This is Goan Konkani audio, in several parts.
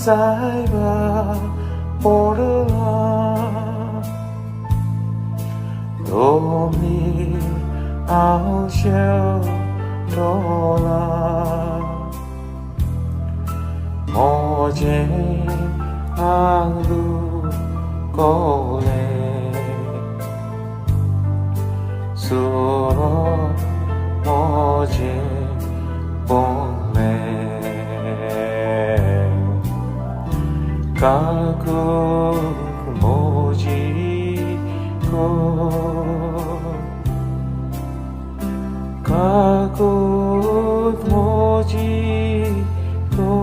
सायबा पडलां दोमीर हांव शेवटलां म्हजें आंग दुखलें सुरो म्हजें भोंगलें काकूट म्हजी कर काकूट म्हजी कर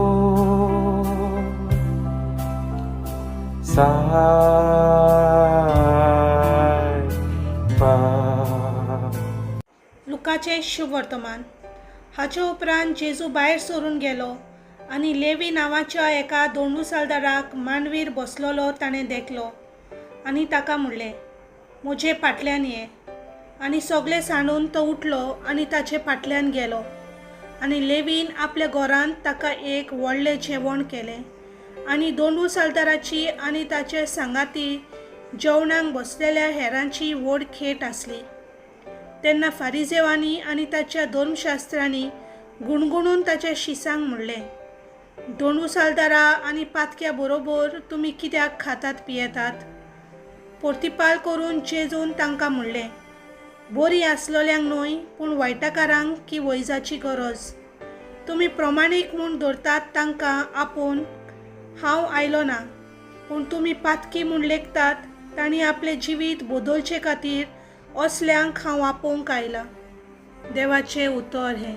सायबा. लुकाचें शुभवर्तमान. हाचे उपरांत जेजू भायर सरून गेलो आनी लेवी नांवाच्या एका दोंडुसालदाराक मांडवीर बसलोलो ताणें देखलो आनी ताका म्हणलें, म्हजे फाटल्यान ये. आनी सगळें सांडून तो उठलो आनी ताचे फाटल्यान गेलो. आनी लेवीन आपल्या घरांत ताका एक व्हडलें जेवण केलें आनी दोंडुसालदाराची आनी ताचे सांगाती जेवणाक बसलेल्या हेरांची व्हड खेट आसली. तेन्ना फारिजेवांनी आनी ताच्या धर्मशास्त्रांनी गुणगुणून ताच्या शिसांक म्हणलें, दोंडुसालदारा आनी पातक्या बरोबर तुमी कित्याक खातात पियेतात? पोर्तिपाल करून जेजून तांकां म्हणलें, बरीं आसलोल्यांक न्हय पूण वायटाकारांक की वैजाची गरज. तुमी प्रमाणीक म्हूण धरतात तांकां आपोवन हांव आयलो ना, पूण तुमी पातकी म्हूण लेखतात तांणी आपलें जिवीत बदलचे खातीर असल्यांक हांव आपोवंक आयलां. देवाचें उतर हें.